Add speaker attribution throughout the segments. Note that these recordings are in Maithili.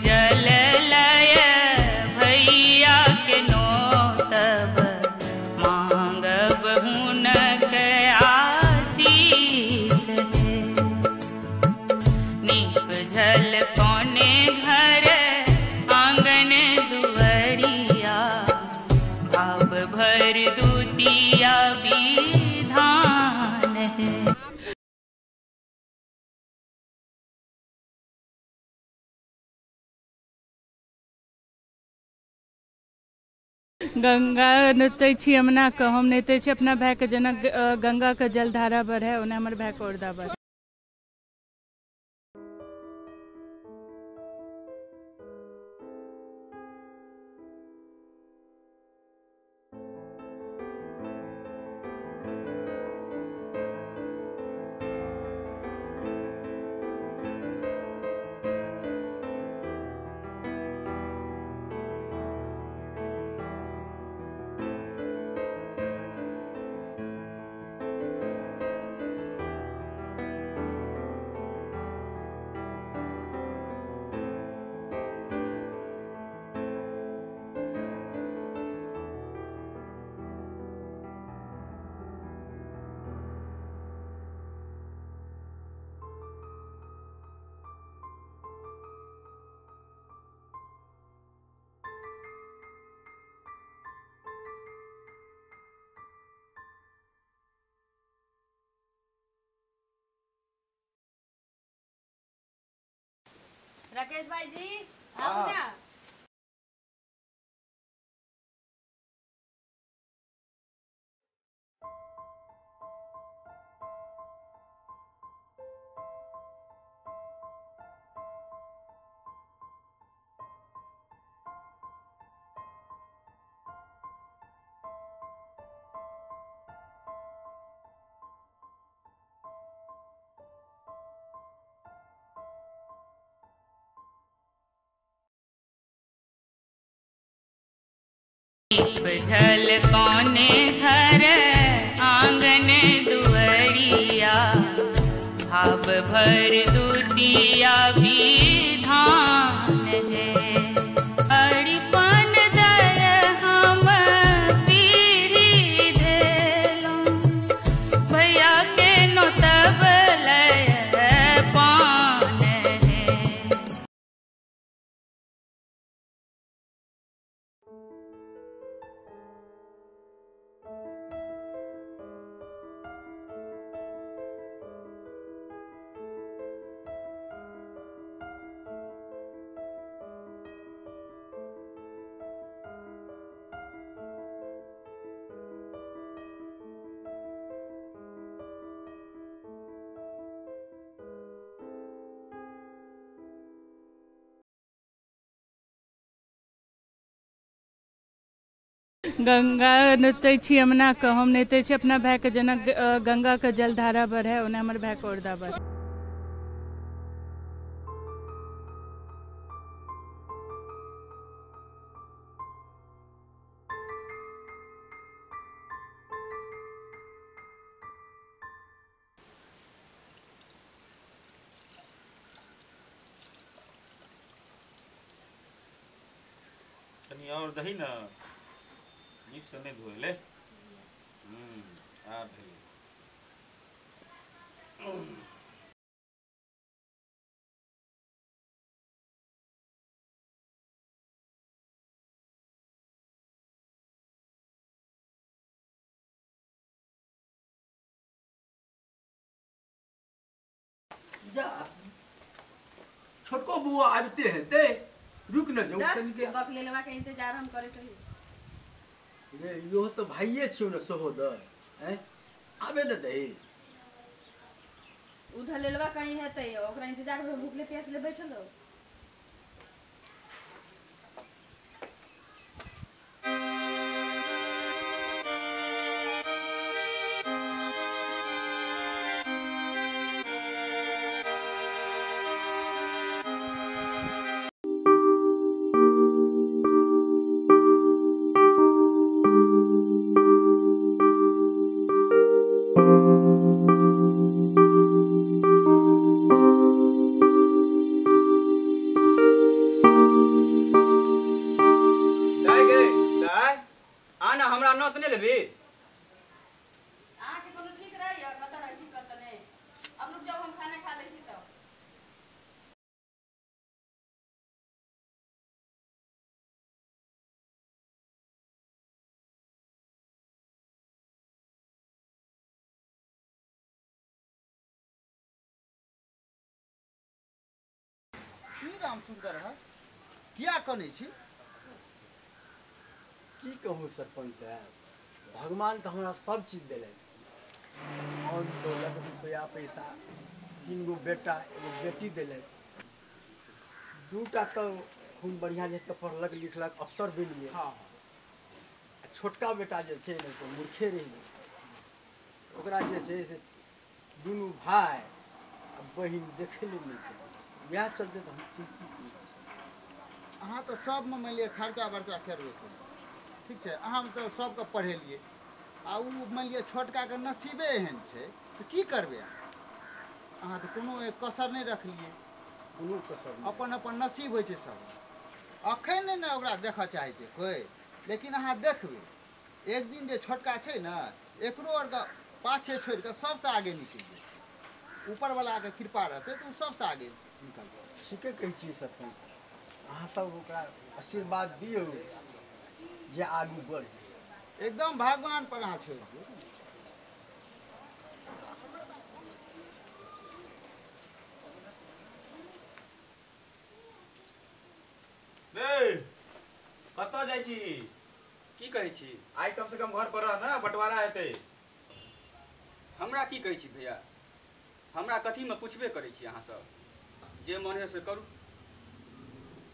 Speaker 1: जल लय भैया के नोतब मांगब हुनक आशीष हे। निपझल कोने घर आंगन दुअरिया भाव भर दुतिया विधान है।
Speaker 2: गंगा नोतै छी यमुना के, हम नोतै छी अपना भाई के, जेना गंगा के जलधारा बढ़े ओना हमर भाई के औरदा बढ़े।
Speaker 3: राकेश भाई जी आओ ना।
Speaker 1: निपझल कोने घर आंगन दुअरिया भाव भर दुतिया विधान है। अरिपन दय हम पीढ़ी देलौं भैया के नोतब लय पान है।
Speaker 2: गंगा नोतै छी यमुना के, हम नोतै छी अपना भाई के, जेना गंगा के जलधारा बढ़े ओना हमर भाई के औरदा बढ़े।
Speaker 4: कनी और दही ना नीक से नहीं धोले। आ भेलै।
Speaker 5: जा छोटको बुआ आबते हेतै, रुक न जाऊ तनिके।
Speaker 3: बकलेलवा के इंतजार हम करैत रही।
Speaker 5: रे यो तो भाइये छियौ न सहोदर, हैं आबे न दही।
Speaker 3: उधर लेलवा कहीं हेतै, ओकरा इंतजार में भूखले प्यासले बैठल रहो।
Speaker 6: लेबी?
Speaker 3: अहाँ के कोनो ठीक रहैया कतऽ रहै छी कतऽ नहि। अब रुक जाउ हम खाना खा लै छी तब।
Speaker 7: की राम सुंदर है किया कनै छी?
Speaker 5: की कहूँ सरपंच साहब, भगवान तो हमरा सब चीज देलनि, धन दौलत रुपया पैसा, 3 गो बेटा एगो बेटी देलनि, 2टा तो खूब बढ़िया जे पढ़लक लिखलक अफसर बनि गेल।
Speaker 7: हाँ।
Speaker 5: आ छोटका बेटा जे छै ने से मूर्खे रहि गेल। ओकरा जे छै से दुनू भाय आ बहिन देखै लए नहि छै, वएह चलते तऽ हम चिन्तित छी।
Speaker 7: अहाँ तऽ सबमे मानि लिअ खर्चा बर्चा करबे केलियै, ठीक छै, अहाँ तऽ सबके पढ़ेलियै, आ ओ मानि लिअ छोटकाके नसीबे एहन छै तऽ की करबै अहाँ? अहाँ तऽ कोनो कसर नहि रखलियै,
Speaker 5: कोनो कसर नहि।
Speaker 7: अपन अपन नसीब होइ छै सब। अखन नहि ने ओकरा देखऽ चाहै छै कोइ, लेकिन अहाँ देखबै एक दिन जे छोटका छै ने एकरो आरके पाछे छोड़ि कऽ सबसँ आगे निकलि जेतै। ऊपरवलाके कृपा रहतै तऽ ओ सबसँ आगे निकलतै।
Speaker 5: ठीके कहै छियै सरपंच साहब, अहाँ सब ओकरा आशीर्वाद दियौ जे आगू बढ़ जाय।
Speaker 7: एकदम भगवान पर अहाँ छोड़ि दियौ।
Speaker 4: रे कतऽ जाइ छी?
Speaker 6: की कहै छी?
Speaker 4: आइ कम से कम घर पर रह ना, बंटवारा हेतै।
Speaker 6: हमरा की कहै छी भैया? हमरा कथीमे पुछबे करै छी अहाँ सब, जे मन है से करू।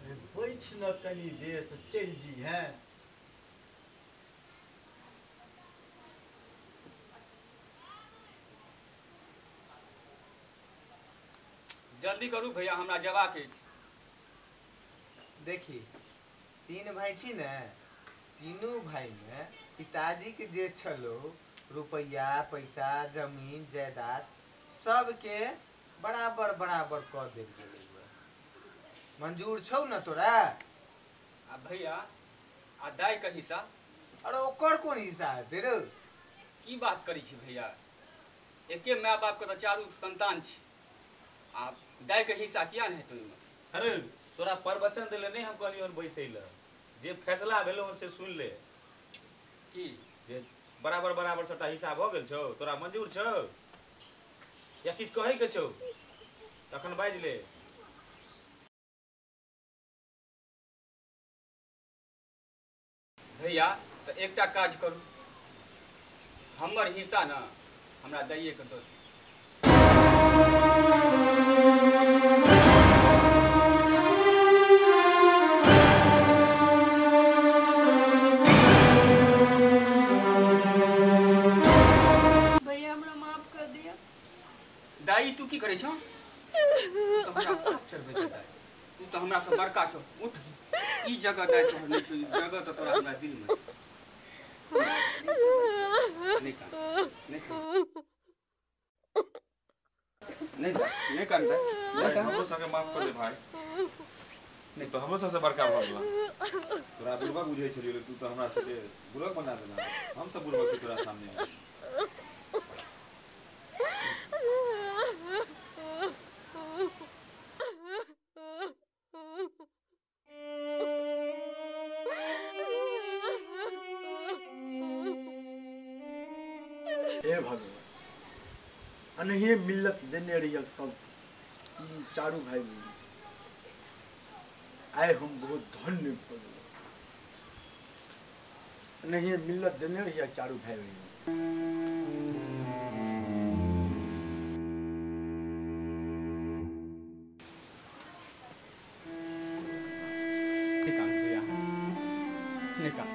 Speaker 5: अरे बैठ न कनी देर तऽ चलि जी हैं।
Speaker 6: जल्दी करू भैया, हमरा जेबाक अछि।
Speaker 8: देखी 3 भाई छी ने, तीनू भाई में पिताजी के जे छलो रुपया पैसा जमीन जायदाद सबके बराबर बराबर कऽ देल गेलै। मंजूर छौ न तोरा?
Speaker 6: आ भैया आ दाई के हिस्सा?
Speaker 8: अरे ओकर कोन हिस्सा हेतै रे?
Speaker 6: की बात करै छी भैया, एके my बाप के तऽ 4 संतान छी, आ दाई के हिस्सा किया नहि हेतै ओहिमे?
Speaker 4: अरे तोरा प्रवचन देले नहीं हम कहलियौ बैसै लए, जे फैसला भेलौ से सुनि ले।
Speaker 6: की
Speaker 4: जे बराबर बराबर सबटा हिस्सा भऽ गेल छौ, तोरा मंजूर छौ या किछु कहै के छौ तखन बाजि ले।
Speaker 6: भैया तऽ एकटा काज करू, हमर हिस्सा ने हमरा दैये के दऽ दियौ।
Speaker 2: भैया हमरा माफ कर दिया।
Speaker 6: दाई तू की करै छौ? तू तऽ हमरा पाप चढ़बै छौ दाई, तू तऽ हमरा से बड़का छौ। उठ, ई जगह दाई तोहर नहि छौ, ई जगह तऽ तोरा हमरा दिल में छौ। नहीं कान, नहीं कान, नहीं नहीं कान दाई, नहीं कान।
Speaker 4: हमरो सबके माफ कर दे भाई, नहीं तो हमरो सबसे बड़का भऽ गेला। तोरा बुड़बक बुझै छलियै, तू तऽ हमरा सबके बुड़बक बना देला। हम सब बुड़बक छी तोरा सामने।
Speaker 5: हे भगवान, अनहिए मिल्लत देने रहिए सब 3 4 भाई बहिन। आइ हम बहुत धन्य भऽ गेलहुँ। अनहिए मिल्लत देने रहिए 4 भाई बहिन।
Speaker 6: नहीं कान भैया, नहीं कान।